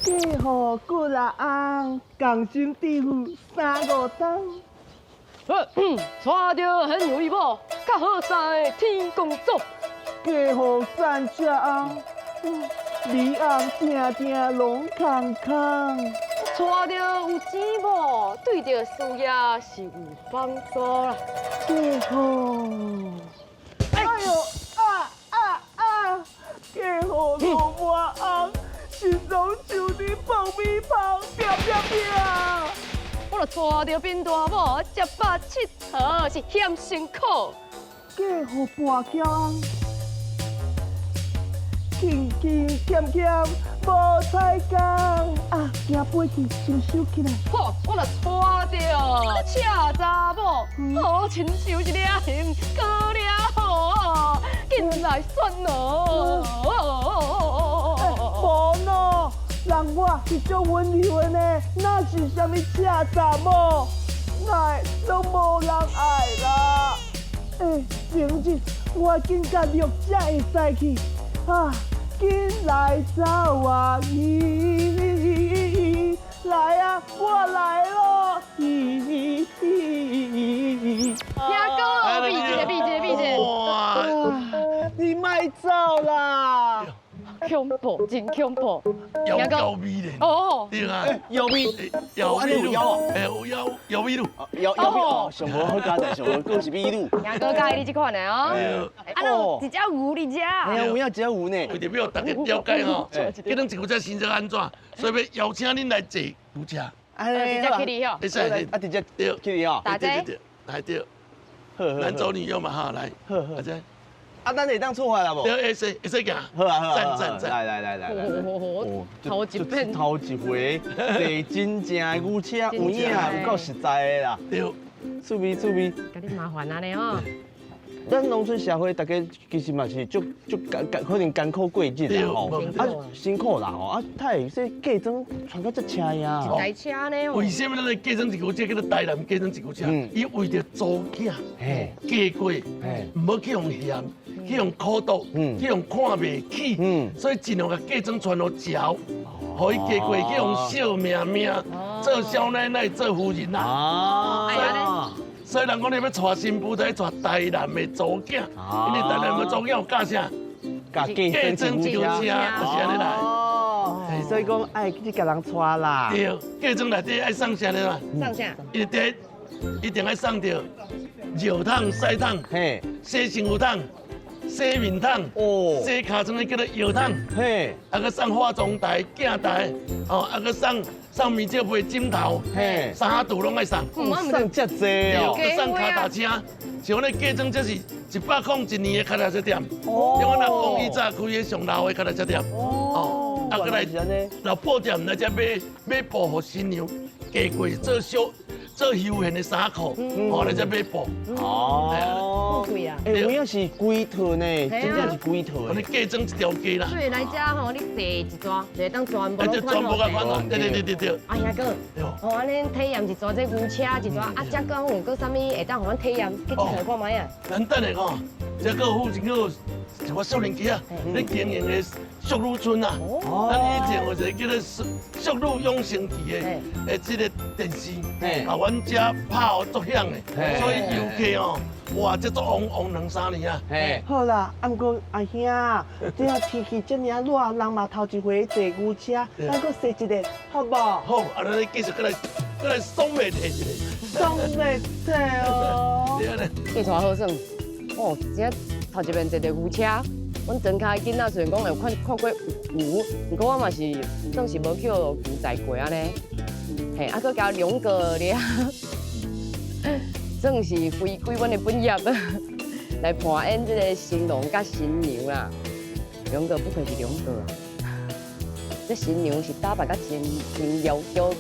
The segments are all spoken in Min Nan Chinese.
嫁予骨力翁，仝心致富三五冬。娶著很有某，較好似天公祖。嫁予三只翁，美翁定定攏空空。娶著有錢某，對著事業是有幫助啦。嫁予，哎喲啊啊啊！嫁予老母翁，心臟像佇爆米香，啪啪啪。我若娶著變大某，食飽𨑨迌是嫌辛苦。嫁予跋筊翁，勤勤儉儉無彩工啊，驚飛去先收起來。吼，我若娶著赤查某，好親像一領熊，過領雨，緊來選哦。無喏，人我是足溫柔的呢，哪是啥物赤查某，哪會攏無人愛啦。欸，明日我緊佮玉姐會使去，啊，緊來走啊！咦，來啊，我來咯！咦，聽哥，比一個，比一個，比一個。哇！你莫走啦！恐怖，真恐怖。妖嬌美咧。哦。對啊。妖美，妖美有妖哦。欸，有妖妖美女。妖妖美哦，上無好佳哉，上無閣是美女。聽哥佮意你這款的哦。啊，有一隻牛佇遮。嘿啊，有影一隻牛呢。為著欲大家了解吼，嫁妝一牛車新鮮按怎，所以欲邀請恁來坐牛車。直接去你吼。會使，啊，直接去你吼。大姐。來對。男左女右嘛哈，來。好好。阿姐。啊，咱會當出發啦無？對，會使會使行。好啊好啊。讚讚讚。來來來來來。哦，頭一遍。頭一回坐真正的牛車，有影有夠實在的啦。對。趣味趣味。共你麻煩按呢吼。咱農村社會，大家其實嘛是足足艱艱，可能艱苦過日啦吼，啊辛苦啦吼，啊，他會說嫁妝穿到這車呀？一台車呢？為什麼咱的嫁妝一牛車叫做台南嫁妝一牛車？伊為著查某囝嫁過，毋好去予嫌，去予苦毒，去予看袂起，所以盡量共嫁妝穿予潮，予伊嫁過去予惜命命，做少奶奶，做夫人啦。所以人講你欲娶新婦，就愛娶台南的查某囝，因為台南的查某囝有教啥？教嫁妝一牛車，就是按呢來。哦，所以講愛去共人娶啦。對，嫁妝內底愛送啥呢嘛？送啥？一定一定愛送著尿桶、屎桶、洗身軀桶、洗面桶、洗尻川的叫做藥桶，啊閣送化妝台、鏡台，哦，啊閣送送面罩被、枕頭，衫褲攏愛送。送遮濟哦！閣送跤踏車，像阮的嫁妝，這是100塊一年的跤踏車店。像阮阿公以早開的上老的跤踏車店。哦，啊，閣來老布店來遮買買布予新娘，嫁過做小做休閒的衫褲，哦，來遮買布。哦，貴啊！欸，有影是規套呢，真正是規套。你嫁妝一條街啦。所以來遮吼，你坐一逝，就會當全部攏全部共款。對對對對對。啊，兄哥，哦，按呢體驗一逝這牛車一逝，啊，遮閣有閣啥物會當予阮體驗？去佚佗看覓啊？咱等下吼，這閣附近閣有一寡少年家仔，咧經營的淑女村啊。咱以前有一個叫做淑女養成記的，的這個電視，共阮遮拍予足響的，所以遊客哦，哇，這足旺旺兩三年啊。好啦，啊毋過阿兄，這下天氣這爾熱，人嘛頭一回坐牛車，咱閣踅一下，好無？好，啊，咱繼續閣來閣來爽袂退一下。爽袂退哦。繼續好耍，哦，這頭一遍坐著牛車。阮庄跤囡仔雖然講有看看過牛，毋過我嘛是算是無去予牛載過按呢。嘿，啊，閣交兩個咧，算是回歸阮的本業，來扮演這個新郎佮新娘啦。兩個不愧是兩個啊！這新娘是打扮甲真真妖嬌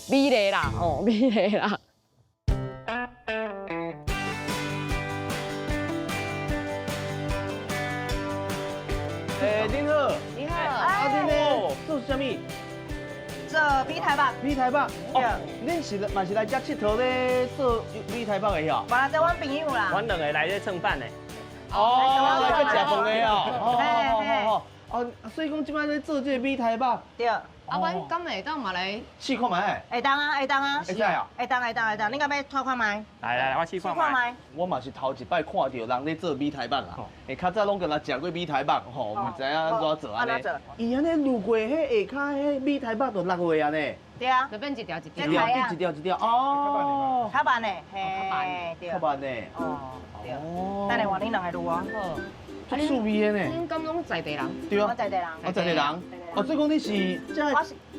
美麗啦，哦，美麗啦。欸，恁好，你好，啊，恁咧做啥物？做米苔目。米苔目。哦，恁是嘛是來遮𨑨迌咧做米苔目的遐？無啦，這阮朋友啦。阮兩個來這蹭飯的。哦，來這食飯的哦。哦哦哦哦。哦，所以講這擺咧做這个米苔目。對。啊，阮敢會當嘛來試看覓？會當啊，會當啊。會使啊。會當會當會當，你敢欲拖看覓？來來來，我試看覓。我嘛是頭一擺看著人咧做米苔目啦。欸，較早攏敢若食過米苔目，吼，毋知影按怎做按呢。伊按呢滷過彼下跤，彼米苔目就落落啊呢。對啊。就變一條一條。一條一條哦。較慢的，嘿，對。較慢的。哦，對。等下換恁兩个滷哦。足趣味的呢。恁敢攏在地人？對啊。我在地人。我在地人。哦，所以講你是這。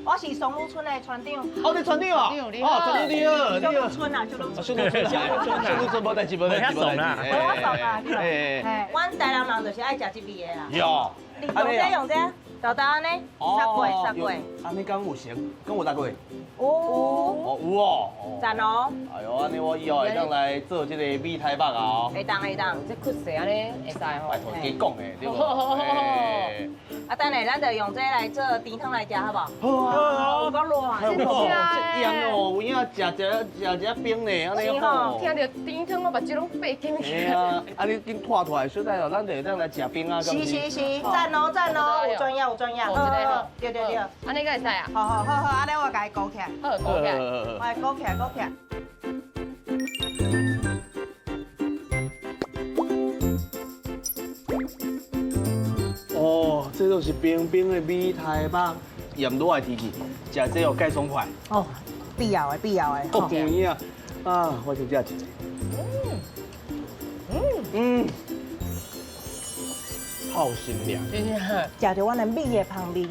我是松鹿村的村長。哦，你村長哦。哦，村長你好，小鹿村啊，小鹿村。小鹿村，小鹿村，無代誌，無代誌，無代誌。我爽啊，嘿，阮台南人就是愛食這味的啦。喲。你用這用這，豆豆按呢，三過三過。按呢敢有成？敢有六個？有。哦，有哦。讚哦。哎喲，按呢我以後會當來做這個米苔目啊。會當會當。這屈勢按呢會使吼。拜託，加講的對無？啊，等下咱就用這來做甜湯來食，好無？好啊，有夠熱，真正這哦，有影食一食一冰呢，按呢好。聽著甜湯，我目睭攏白金去。啊，啊你緊拖出來，小等哦，咱就會當來食冰啊。是是是，讚哦讚哦，有專業有專業。對對對。按呢敢會使啊？好好好好，按呢我共伊勾起來。好，勾起來。我來勾起來，勾起來。哦，這都是冰冰的米苔目，炎熱的天氣，食這哦蓋爽快。哦，必要的，必要的。哦，有影啊，我先食一个。嗯透心涼。真正。食著阮的米的香味。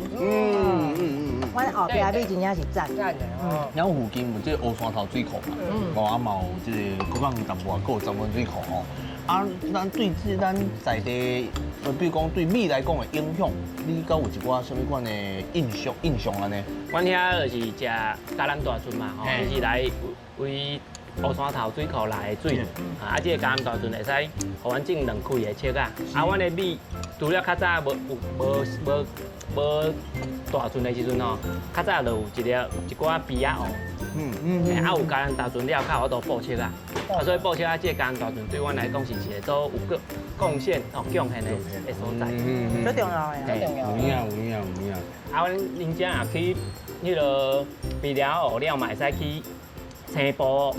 阮後壁米真正是讚。讚的哦。咱附近有這个烏山頭水庫嘛，哦啊嘛有這个國港淡薄仔，閣有欉門水庫吼。啊，咱對這咱在地，比如講對米來講的影響，你敢有一寡啥物款的印象？印象按呢？阮遐就是食嘉南大圳嘛，吼，伊是來為烏山頭水庫來的水，啊，這个嘉南大圳會使予阮種兩開的粟仔，啊，阮的米除了較早無有無無無大圳的時陣吼，較早就有一个一寡埤仔湖，啊有嘉南大圳了，較有法度播粟仔，啊所以播粟仔這个嘉南大圳對阮來講是一個都有貢貢獻哦貢獻的所在。最重要的。最重要。有影有影有影。啊，阮恁遮也去彼个埤寮學了嘛，會使去青埔。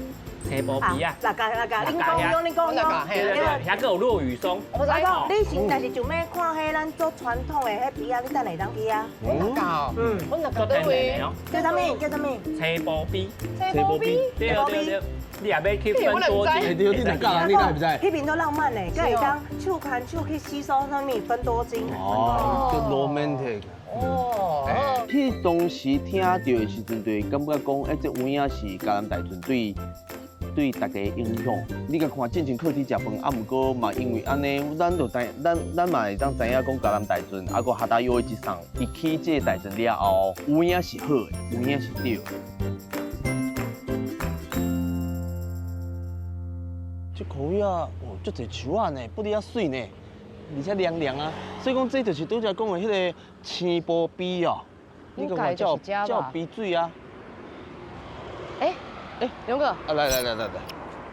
青埔埤仔，六家六家，恁講講恁講講，對對對，遐閣有落羽松。我講，你是若是想欲看彼咱做傳統的彼埤仔，你等下會當去啊。阮六家，阮六家佗位？叫啥物？叫啥物？青埔埤。青埔埤。對對對，你若欲去芬多精，對，你六家人，你敢會知？彼邊都浪漫的，閣會當手牽手去吸收啥物芬多精。哦，叫 romantic。哦，彼當時聽著的時陣，就會感覺講，欸，這有影是嘉南大圳對對大家影響。你共看進前靠天食飯，啊，毋過嘛，因為按呢，咱就知，咱咱嘛會當知影講嘉南大圳，啊，閣哈達有一送，伊起這个大圳了後，有影是好的，有影是對的。這箍仔哦，足濟樹仔呢，不哩遐媠呢，而且涼涼啊。所以講，這就是拄才講的彼个青埔埤哦。你感覺才有埤水啊？欸欸，勇哥，啊，來來來來來，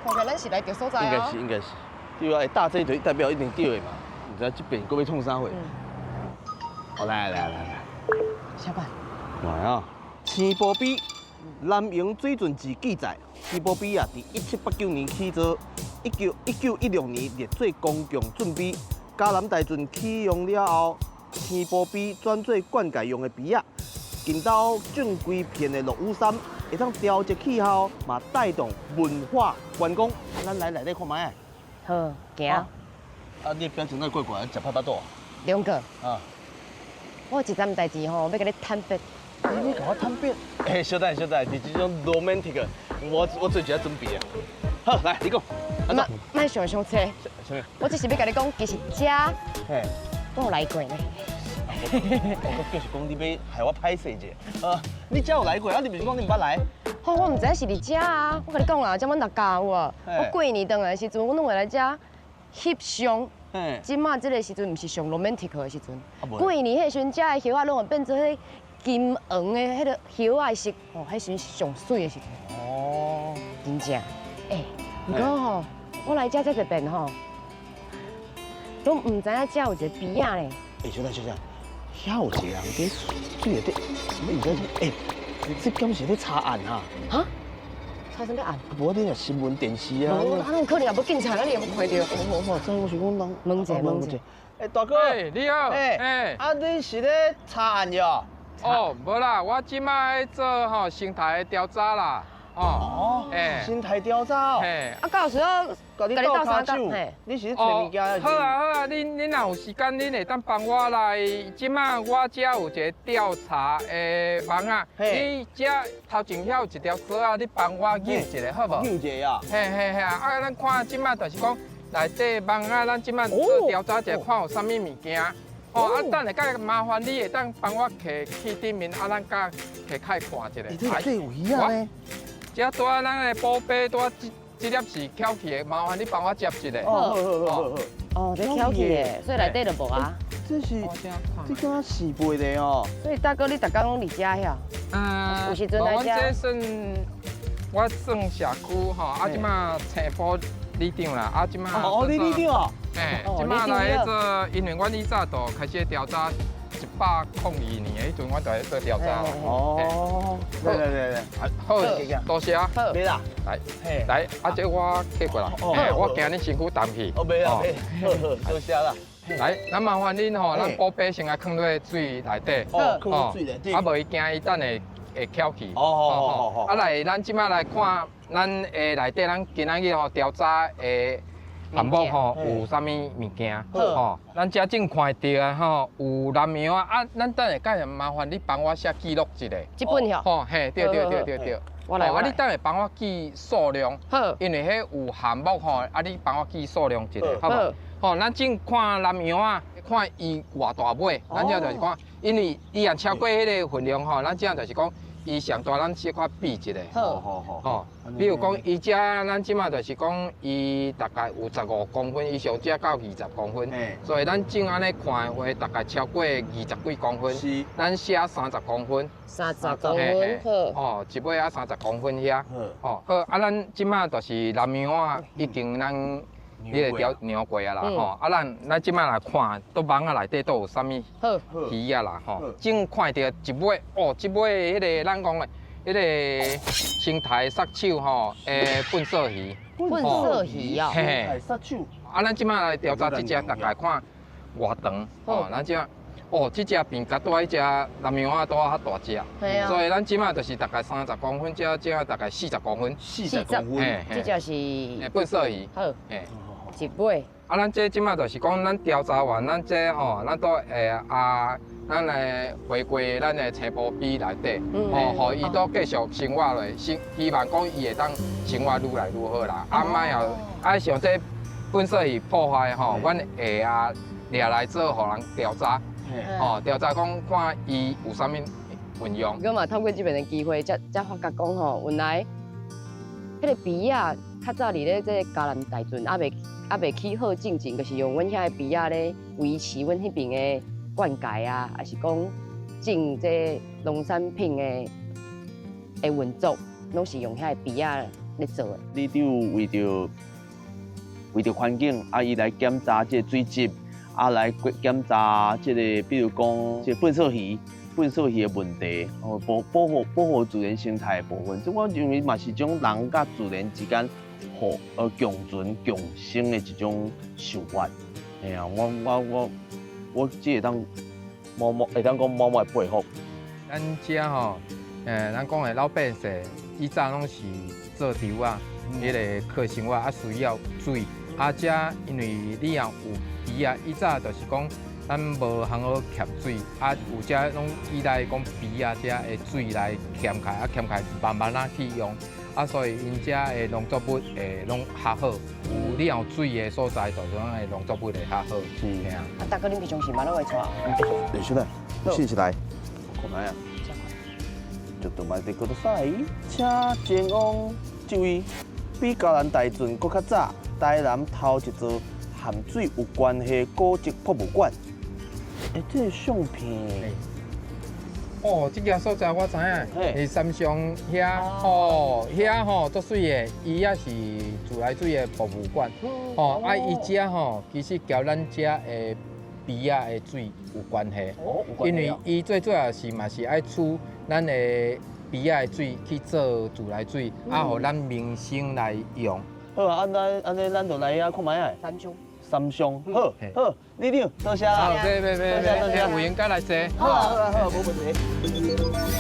看起來咱是來著所在哦。應該是應該是，對啊，會搭這就代表一定對的嘛。毋知這邊閣欲創啥貨？好，來來來來，小板，來啊！青埔埤南瀛水圳志記載，青埔埤啊，佇1789年起造，1916年列做公共圳埤。嘉南大圳啟用了後，青埔埤轉做灌溉用的埤仔。近到種規片的落羽杉，會當調節氣候，嘛帶動文化觀光。咱來內底看覓仔。好，行。啊，你的表情哪怪怪，食歹腹肚。龍哥。啊。我有一件代誌吼，欲共你坦白。你共我坦白？欸，小等小等，佇這種 romantic，我做一下準備啊。好，來，你講。莫莫想傷濟。啥物？我只是欲共你講，其實遮，我有來過呢。我就是講你欲害我歹勢者。你遮有來過，啊？你毋是講你毋捌來？吼，我毋知影是佇遮啊！我共你講啦，這阮六家有無？我過年轉來的時陣，阮攏會來遮翕相。這馬這个時陣毋是上 romantic 的時陣。過年彼時陣，遮的葉仔攏會變做彼金黃的彼个葉仔的色，吼，彼時陣是上媠的時陣。哦，真正。欸，毋過吼，我來遮遮濟遍吼，攏毋知影遮有一个埤仔咧。欸，小等小等，遐有一个人佇水內底，你毋知欸，這敢是咧查案哈？哈？查啥物案？無你若新聞電視啊。無，啊，有可能也無警察，你有無看著？我我知，我想講人。問者問者。欸，大哥。你好。欸，啊，你是咧查案喲？哦，無啦，我這擺咧做吼生態的調查啦。哦，欸，生態調查哦。嘿，啊，到時候共你鬥跤手，你是咧揣物件？好啊好啊，恁恁若有時間，恁會當幫我來。這擺我遮有一個調查的網仔，你遮頭前遐有一條索仔，你幫我扭一下好無？扭一下啊？嘿嘿嘿啊！啊，咱看這擺就是講內底網仔，咱這擺做調查者看有啥物物件。哦，啊，等下較麻煩你會當幫我摕去頂面，啊，咱佮摕開看一下。欸，這有魚仔呢？這拄仔咱的寶貝拄仔這這粒是翹起的，麻煩你幫我接一下。哦，好好好好。哦，這翹起的，所以內底就無啊。這是這敢是賣的哦。所以大哥，你逐工攏佇遮遐？嗯，有時陣來遮。我這算我算社區吼，啊，這馬青埔里長啦，啊，這馬。哦，你里長哦。嘿，這馬來做，因為阮以早就開始調查。102年的彼陣，阮就咧做調查。哦，來來來來，好，多謝啊。好，袂啦，來，來，啊，這我客過來，我驚你身軀重去。哦，袂啦，袂，好好，多謝啦。來，咱麻煩恁吼，咱寶貝先來囥佇水內底。哦，囥水內底。啊，無伊驚伊等下會翹去。哦哦哦哦。啊，來，咱這擺來看，咱的內底，咱今仔日吼調查的項目吼有啥物物件？吼，咱遮正看著的吼有南洋啊，啊，咱等下閣麻煩你幫我寫記錄一下。這本吼。吼，嘿，對對對對對。我來。啊，你等下幫我記數量。好。因為彼有項目吼，啊，你幫我記數量一下，好無？吼，咱正看南洋啊，看伊偌大尾，咱這就是看，因為伊若超過彼个份量吼，咱這就是講。伊上大，咱小可比一下。好，好好吼，比如講，伊遮咱這馬就是講，伊大概有15公分，伊上遮到20公分。所以咱正按呢看的話，大概超過20幾公分。是。咱寫30公分。30公分，好。哦，一尾仔30公分遐。哦，好，啊，咱這馬就是南洋仔已經咱彼个調量過啊啦，吼。啊，咱這馬來看，佇網仔內底都有啥物魚仔啦，吼。正看著一尾，哦，這尾彼个咱講的，彼个生態殺手吼，糞掃魚。糞掃魚啊。嘿。殺手。啊，咱這馬來調查這隻，大概看偌長，吼，咱這哦，這隻比較大，彼隻南洋仔拄仔較大隻。所以咱這馬就是大概30公分，這這大概40公分。40公分。這隻是。糞掃魚。好。一尾。啊，咱這這馬就是講，咱調查完，咱這吼，咱都會啊，咱來回歸咱的青埔陂內底，吼，予伊都繼續生活落，希希望講伊會當生活愈來愈好啦。啊，莫後啊，像這糞掃魚破壞吼，阮會啊掠來做予人調查，吼，調查講看伊有啥物運用。我嘛透過這邊的機會，才才發覺講吼，原來彼个陂仔較早佇咧這个嘉南大圳猶未猶未起好進前，就是用阮遐的陂仔咧維持阮彼爿的灌溉啊，抑是講種這農產品的的運作，攏是用遐个陂仔咧做的。里長為著為著環境，啊，伊來檢查這个水質，啊，來檢查這个，比如講這个糞掃魚、糞掃魚的問題，哦，保保護保護自然生態的部分。這我認為嘛是種人佮自然之間互共存共生的一種想法。嘿啊，我我我我只會當默默會當講默默的佩服。咱遮吼，咱講的老百姓以早攏是做稻仔，彼个靠生活啊需要水。啊，遮因為你若有魚啊，以早就是講咱無通好欠水，啊有遮攏依賴講陂仔遮的水來欠開，啊欠開慢慢仔去用，啊所以𪜶遮的農作物會攏較好。有你若有水的所在，就講的農作物會較好。是。啊。啊，大哥，恁平常時嘛攏會帶？李兄弟，試一來，看覓啊？就倒賣得ください。請前往這位比嘉南大圳閣較早，台南頭一座和水有關係古蹟博物館。欸，這个相片。哦，這个所在我知影，是三松遐哦，遐吼足媠的，伊也是自來水的博物館。哦，啊，伊遮吼其實交咱遮的埤仔的水有關係。因為伊最主要是嘛是愛取咱的埤仔的水去做自來水，啊，予咱民生來用。好啊，按按按呢，咱就來遐看覓仔。三雙。三雙，好，好，里長，多謝啦。好，別別別別，有閒再來踅。好啊好啊好，無問題。